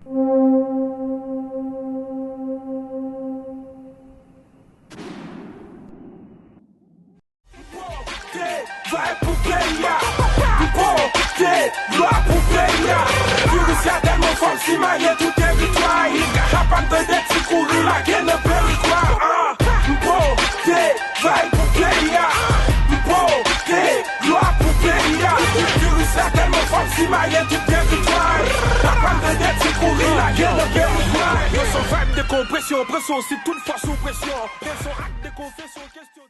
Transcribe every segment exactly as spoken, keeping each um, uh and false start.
Pote vay pou peyi a. M pote glwa pou peyi a. Viris la tèlman fò l simaye tout teritwa. Nèg a kapab tande ti kouri lage nan perikwa. Ah, m pote vay pou peyi a. M pote glwa pou peyi a. Viris la tèlman fò l simaye tout teritwa. Kapab tande ti kouri lage nan perikwa. Yo se yon vay dekonpresyon, presyon si tout fòs sou presyon. Presyon ak dekonpresyon, kesyon.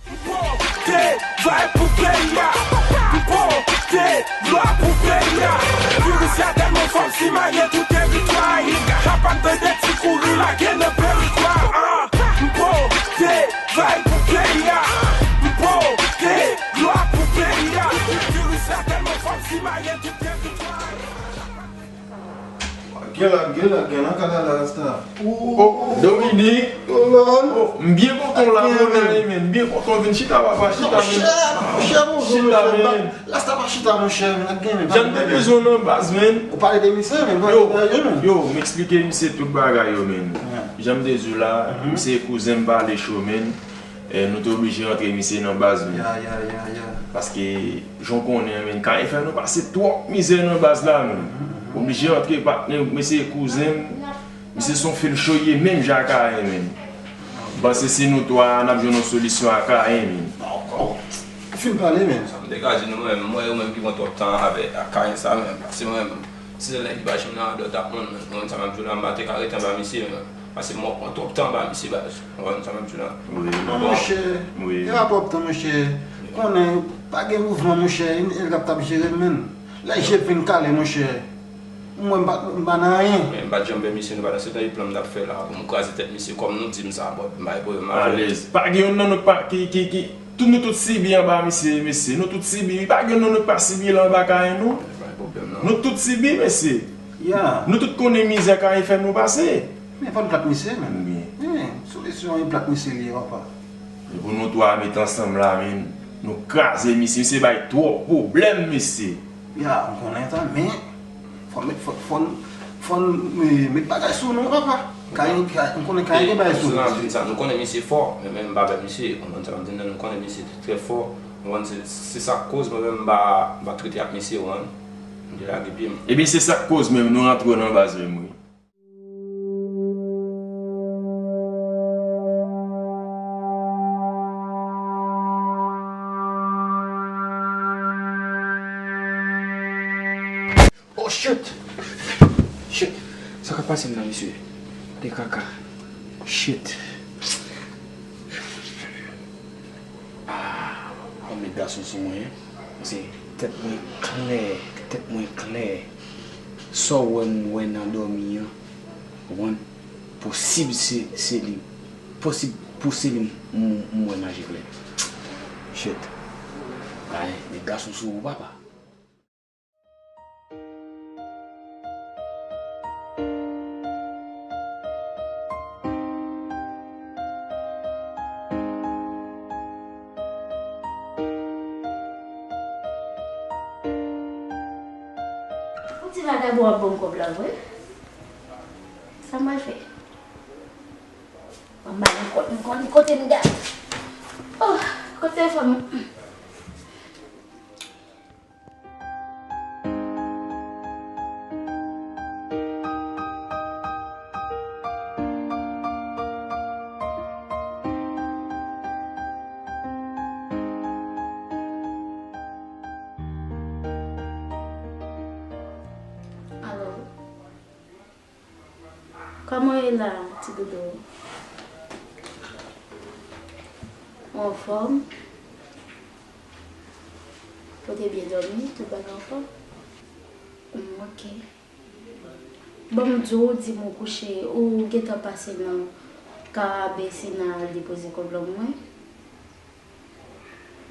M pote vay pou peyi a. M pote glwa pou peyi a. Viris la tèlman fò l simaye tout teritwa. Nèg a kapab tande ti kouri lage nan perikwa. Ah, m pote vay pou peyi a. M pote glwa pou peyi a. Viris la tèlman fò l simaye tout teritwa. Gen la, gen la, gen la, kaka la, rasta. Oh, Dominique. Oh, Lord. Oh, m byen kontan w la, monchè, men. M byen kontan w vin chita, papa, chita, men. Monchè, monchè, bonjou, chita, monchè. Men. Rasta pa chita, monchè, men, gen, men. Jan m te bezwen w nan baz, men. Ou pale de misye, men, yo, men. Yo, m eksplike misye tout bagay yo, men. Jan m te di w la, misye kouzen m pale cho, men. Eh, nou te oblije rantre misye nan baz, men. Ya, ya, ya, ya. Paske, jan w konnen, men, K F M nou pase twòp mizè nan baz la, men. Oblije rantre patnè, mesye kouzen m. Misye se yon fil cho ye, menm jan ak Kayen, men. M panse si nou twa, n ap jwenn yon solisyon ak Kayen, men. Ou fin pale, men. Sa m te ka di nou, men, mwen, yo menm ki pran twòp tan avè, ak Kayen sa, men. Paske mwen menm, si se nèg ki pa janm nan radòt ak moun, men, mwen, sa m ap di w la, m pa te ka rete anba misye, men. Paske mwen pran twòp tan anba misye baz. Ou konprann sa m ap di w la? Wi. Non, monchè. Wi. E pa twòp tan, monchè. Konnen, pa gen mouvman, monchè. E l k ap t ap jere m, menn. Lè je vin kale, monchè. Mwen, m pa, m pa nan anyen. Men m pa t janm pè misye, nou pa nan se tan e plan m t ap fè la. Pou m kraze tèt misye, kòm nou di m sa, bon, m pa gen pwoblèm avè l. Alèz. Pa gen youn nan nou k pa, ki, ki, ki, tout, nou tout sibi anba misye, mesye. Nou tout sibi. Pa gen youn nan nou k pa sibi la anba Kayen, non. Pa gen pwoblèm, non. Nou tout sibi, mesye. Ya. Nou tout konnen mizè Kayen fè nou pase. Men fò n plat misye, men. Wi. Men, solisyon an e plat misye li ye, papa. E pou nou twa met ansanm la, men, nou kraze misye, misye bay twòp pwoblèm, mesye. Ya, m konnen sa, men fò n met, fò, fò n, fò n, eh, met bagay sou nou, papa. Kayen, Kayen, m konnen Kayen gen bagay sou nou. Sa, nou konnen misye fò, men, men m pa pè misye, ou konprann sa m ap di w, nou konnen misye trè fò, ou konprann, se, se sa k koz mwen menm m pa, m pa trete ak misye, ou konprann, m te lage pye m. Ebyen, se sa k koz menm nou rantre w nan baz menm, wi. Oh, shit! Shit! Sa k ap pase m nan, mesye? De kaka. Shit! Ah, fò m met gason sou mwen, hein. Paske tèt mwen klè, tèt mwen klè. Sa w wè m wè nan dòmi an, ou konprann? Posib se, se li. Posib pou se li m, m, m wè maji klè. Shit. Ay, met gason sou ou, papa. Yon ti vagabon ap ban m kòb la vre. Sa m pral fè? Mwen ba li kòb, m konnen kote m gade. Oh, kote fanm. Alo. Kòman w ye la, ti doudou? Ou anfòm? Ou te byen dòmi? Tout bagay anfòm? Mm, ok. Bon, m di w, di m ou kouche, ou gentan pase nan Karabesina al depoze kòb lan pou mwen.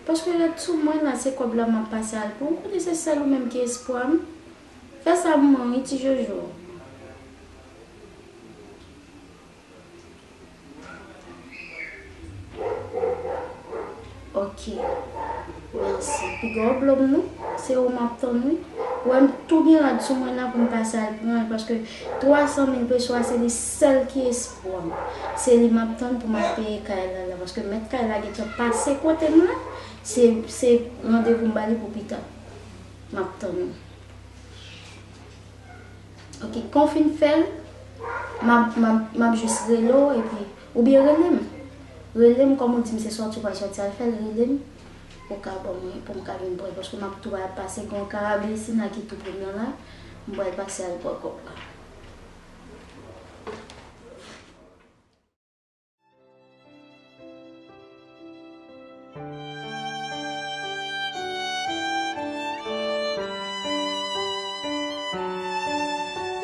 Paske rèd sou mwen la, se kòb la m ap pase al pran. Ou konnen se sèl ou menm ki espwa m. Fè sa pou mwen, wi, ti Jojo. Ok. Mèsi. Piga w blo m non. Se ou m ap tann, wi. Ou wè m tou gen rad sou mwen la pou m pase al pran l, paske twa san mil peso a, se li sèl ki espwa m. Se li m ap tann pou m al peye kay la, la, paske mèt kay la gentan pase kote m la. Se, se randevou m ba li pou pita. M ap tann ou. Ok, kan w fin fè l, m ap, m ap, m ap jis rele w, epi, oubyen rele m. Rele m, kòm ou di m se sòti ou pral sòti al fè l, rele m, ou ka ban mwen, pou m ka vin pran l, paske m ap tou pral pase, gen yon Karabesina ki tou pre m nan la, m pral pase al pran kòb la.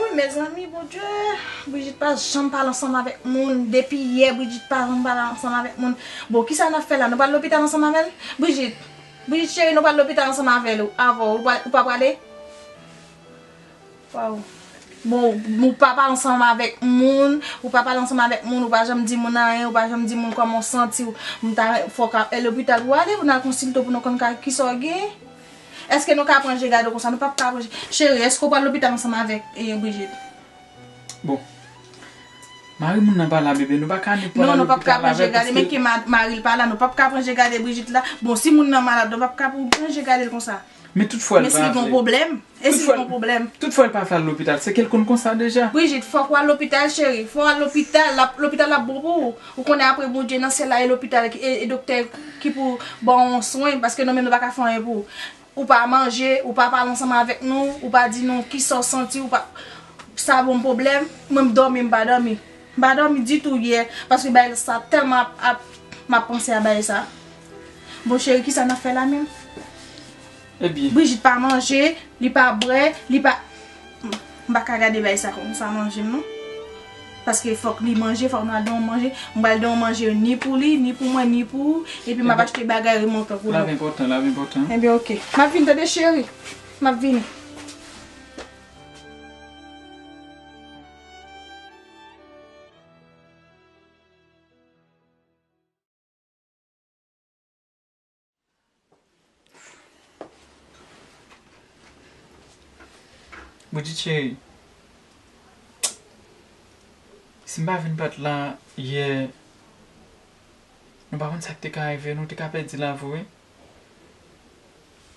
Wi, mezanmi, Bondye, Brigitte pa janm pale ansanm avèk moun. Depi yè, Brigitte pa janm pale ansanm avèk moun. Bon, kisa n ap fè la? Nou pral lopital ansanm avè l? Brigitte, Brigitte cheri, nou pral lopital ansanm avè l, avè w. Ou pa, ou pa prale? Waw. Bon, ou pa pale ansanm avèk moun, ou pa pale ansanm avèk moun, ou pa janm di moun anyen, ou pa janm di moun kòman w santi w. M ta, fòk a, e lopital pou w ale, pou n al konsilte w, pou nou konn ka, kisa w gen. Èske nou ka pran je gade w konsa? Nou p ap ka pran je. Cheri, èske w pral lopital ansanm avèk, e, Brigitte? Bon. Mari moun nan pa la, bebe, nou pa ka annik pral lopital avè l. Non, nou p ap ka pran je gade, men ke ma-, mari l pa la, nou p ap ka pran je gade Brigitte la. Bon, si moun nan malad, nou p ap ka pran je gade l konsa. Men tout fwa l pa vle. Men si li gen yon pwoblèm? E si li gen yon pwoblèm? Tout fwa l pa vle al lopital, se ke l konn konsa deja. Brigitte, fòk w al lopital, cheri. Fò w al lopital. L ap, lopital la bon pou ou. Ou konnen apre Bondye nan syèl la, e lopital ki, e, e doktè ki pou ba w yon swen, paske nou menm nou pa ka fè anyen pou ou. Ou pa manje, ou pa pale ansanm avèk nou, ou pa di nou kisa w santi, ou pa, sa bon pwoblèm. Mwen, m dòmi, m pa dòmi. M pa dòmi ditou yè, paske bagay sa tèlman ap, ap, m ap panse a bagay sa. Bon, cheri, kisa n ap fè la menm? Ebyen. Brigitte pa manje, li pa bwè, li pa, m pa ka gade bagay sa kòm sa manje m non. Paske fòk li manje, fòk nou al don manje. M pral don manje ni pou li, ni pou mwen, ni pou ou. Epi m ap achte bagay remontan pou nou. Lavi enpòtan, lavi enpòtan. Ebyen, ok. M ap vin tande, cheri. M ap vini. Brigitte cheri, si m pa vin bat la yè, nou pa konn sa k te ka rive nou, te ka pèdi lavi w, wi.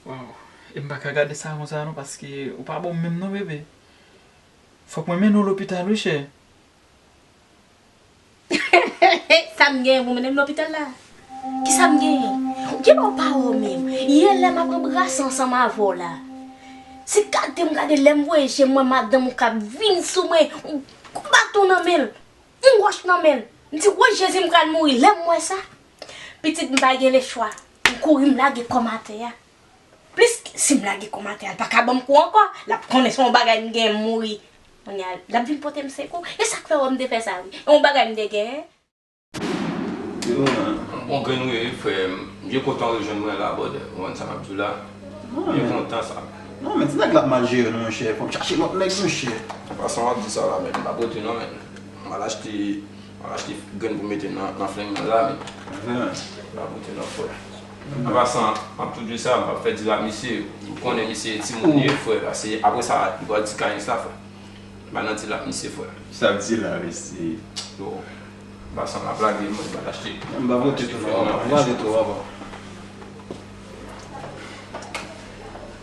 Waw, e m pa ka gade sa konsa non, paske ou pa bon menm non, bebe. Fòk mwen mennen w lopital, wi, chè. Sa m genyen pou mennen m lopital la? Kisa m genyen? Ou gen pa w pa wè w menm. Yè lè m ap anbrase ansanm avè w la. Se gade m gade lè m voye je m wè madanm ou k ap vin sou mwen. Yon kout baton nan men l. Yon wòch nan men l. M di, woy Jezi, m pral mouri. Lè m wè sa, pitit m pa gen lechwa. M kouri, m lage kò m atè a. Plis, si m lage kò m atè a, l pa ka ban m kou ankò. L ap konnen se yon bagay m genyen, m mouri. Kounye a, l ap vin pote m sekou. E sa k fè wè m te fè sa, wi. E yon bagay m te genyen. Yo, man. Bon grenn wi, wi, frè m. M byen kontan w rejwenn mwen la, brother. Ou konn sa m ap di w la? M byen kontan sa. Non, men ti nèg la ap mal jere nou, monchè. Fò m chache lòt nèg, monchè. Fason w ap di sa la, men m pa pote non, men. M al achte M ap achte grenn pou mete nan, nan flenn mwen la, men. Vre, men. M ap pote nan fò. An pasan, m ap tou di sa, m ap fè di la misye, ou konnen misye timoun li ye, frè, pase apre sa, li pral di kayens la, frè. M pa nan di la misye, frè. Sa di la, mesye. Yo, an pasan, m ap lage, mwen, m al achte. M pa vote tou, non, papa. M pa vote tou, papa.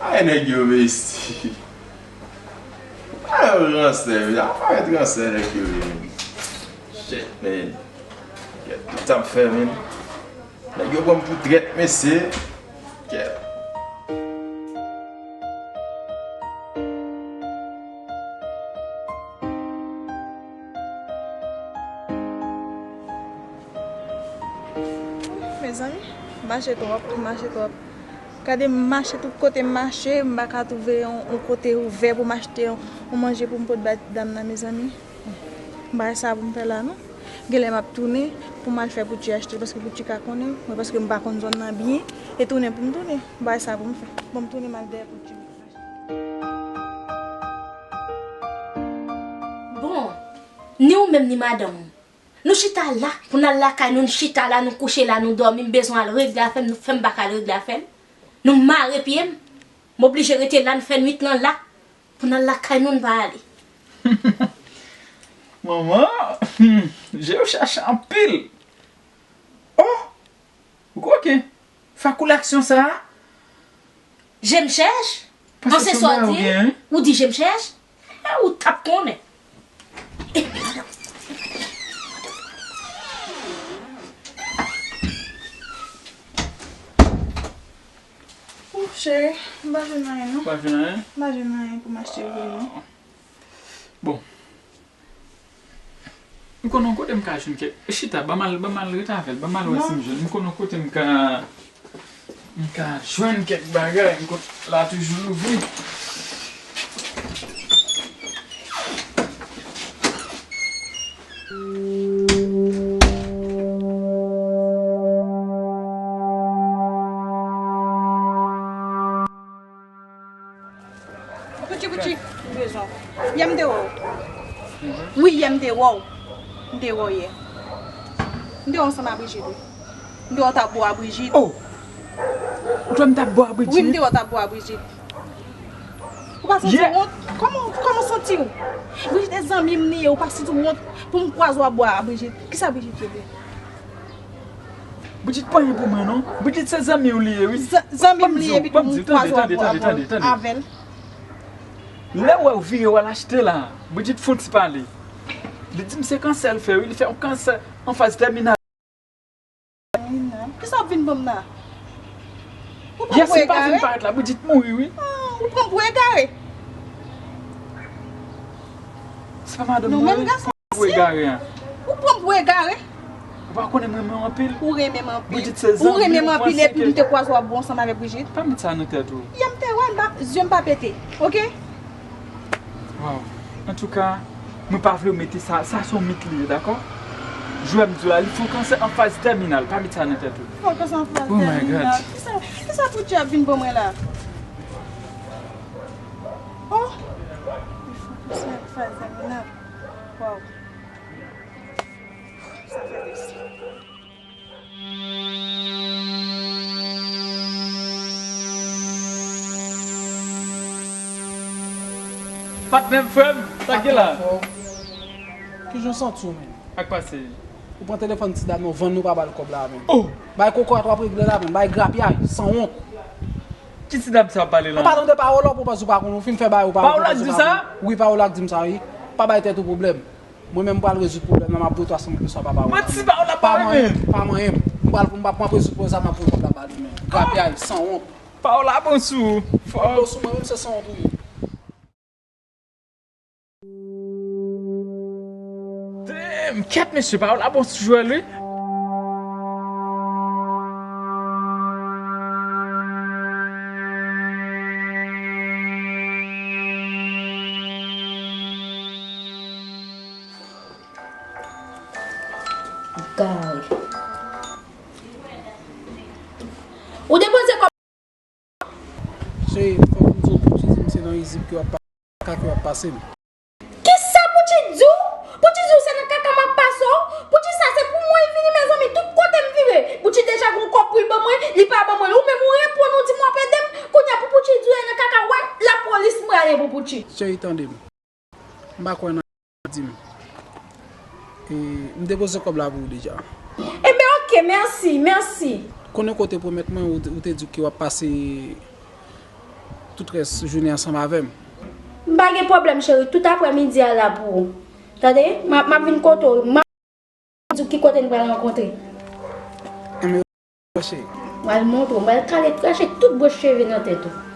Ay, nèg yo, mesye. Ay, yo ransè, mesye. Apa yo ransè, nèg yo, mesye. Shit, man. Kèt, tout sa m fè, man. Nèg yo pran m pou trèt, mesye. Kèt. Mezanmi, mache twòp, mache twòp. Gade m mache tout kote m mache, m pa ka twouve yon, yon kote ouvè pou m achte yon, yon manje pou m pot bay dam nan, mezanmi. M pa wè sa pou m fè la non. Genlè m ap tounen pou m al fè Pouti achte, paske Pouti ka konnen mwen, paske m pa konn zòn nan byen, e tounen pou m tounen. M pa wè sa pou m fè. Bon, m tounen m al dèyè Pouti. Bon, ni ou menm ni madanm ou, nou chita la, pou n al lakay nou, n chita la, nou kouche la, nou dòmi, m bezwen al regle afè m, nou fè m pa ka al regle afè m. Nou mare pye m, m oblije rete la, n fè nwit lan la, pou n al lakay nou, n pa ale. Manman, hmm, je w chèch anpil. Oh! Ou koken? Fè koul aksyon sa a? Je m chèch? An se sa w di? Ou di je m chèch? Ou t ap konnen. Ou cheri, m pa jwenn anyen non. Ou pa jwenn anyen? M pa jwenn anyen pou m achte vre non. Bon. M konn yon kote m ka jwenn kèk. Chita, ban m al, ban m al ret avè l, ban m al wè si m jwenn. M konn yon kote m ka, m ka jwenn kèk bagay, m konn la toujou louvri. Pouti, Pouti, m bezwen w. Yè m te wè w. Wi, yè m te wè w. M te wè w yè. M te wè w ansanm a Brigitte, wi. M te wè w t ap bwè a Brigitte. Oh! Ou t wè m t ap bwè a Brigitte? Wi, m te wè w t ap bwè a Brigitte. Ou pa santi wont? Kòman, kòman w santi w? Brigitte e zanmi m li ye, ou pa santi wont pou m kwaze w ap bwè a Brigitte? Kisa Brigitte fè w? Brigitte pa anyen pou mwen non. Brigitte se zanmi w li ye wi. Zanmi m li ye epi tou m kwaze w ap bwè avè l. Lè w wè w vire w al achte la, Brigitte fè yon ti pale. Li di m se kansè l fè wi, li fè yon kansè an faz tèminal. Kisa w ap vin ban m la? Ou pran m pou egare? Yès m pa vin parèt la, Brigitte mouri wi. Ou pran m pou egare? Se pa madanm mwen wi. Ou egare an. Ou pran m pou egare? Ou pa konnen m renmen w anpil? Ou renmen m anpil. Brigitte se zanmi w. Ou renmen m anpil epi m te kwaze w ap bwè ansanm avèk Brigitte? Pa met sa nan tèt ou. Yè m te wè l, m pa, zye m pa pete. Oke? Waw. Antouka, mwen pa vle w mete sa, sa se yon mit li ye, dakò? Jwè m di w la, li fè yon kansè an faz tèminal, pa met sa nan tèt ou. Fè yon kansè an faz tèminal? Kisa, kisa Pouti ap vin ban mwen la? Oh! Li fè yon kansè an faz tèminal. Waw. Patnè m, frè m, sa k gen la? Kijan w santi w menm? Sa k pase? Ou pran telefòn ti dam nan, w vann li, w pa ba l kòb la menm. Oh! Bay kokorat w ap regle la menm, bay grapyay, sanwont. Ki ti dam sa w ap pale la? Ou pa tande pawòl la, ou panse ou pa konn, ou fin fè bagay, ou pa konn. Pawòl la k di sa? Wi, pawòl la k di m sa wi. Pa bay tèt ou pwoblèm. Mwen menm m pral rezoud pwoblèm nan, m ap voye twa san mil pesos a papa w. Manti, pawòl la pa mwen menm. Pa manyen m. M pral, m ap, m ap rezoud pwoblèm sa, m ap voye kòb la ba li menm. Grapyay, sanwont. Pawòl la bon sou ou. Fò. Pawòl bon sou mwen menm, se sanwont ou ye. Damn, kèt mesye, pawòl la bon sou Joel wi. Gary. Ou depoze kòb. Cheri, fòk m di w, Pouti di m se nan Ejip ke w ap pase, kaka ke w ap pase m. Kisa Pouti di w? Pouti di w se nan kaka m ap pase w? Poutji sa se pou mwen l vini mezanmi, tout kote m vire. Pouti deja gen yon kòb pou l ban mwen, li pa ban mwen l. Ou menm ou reponn ou di m w ap ede m, kounye a pou Pouti di w e nan kaka, wè lapolis m prale pou Pouti. Cheri tande m. M pa kwè nan sa w di m. E, m depoze kòb la pou ou deja. Enben oke, mèsi, mèsi. Konnen kote pwomèt mwen, ou, ou te di ke w ap pase tout rès jounen ansanm avè m. M pa gen pwoblèm cheri, tout aprè midi a la pou ou. Tande, m ap, m ap vin kote w, m ap di w ki kote n pral rankontre. Enben oke cheri. M pral montre w, m pral kale krache tout branch cheve nan tèt ou.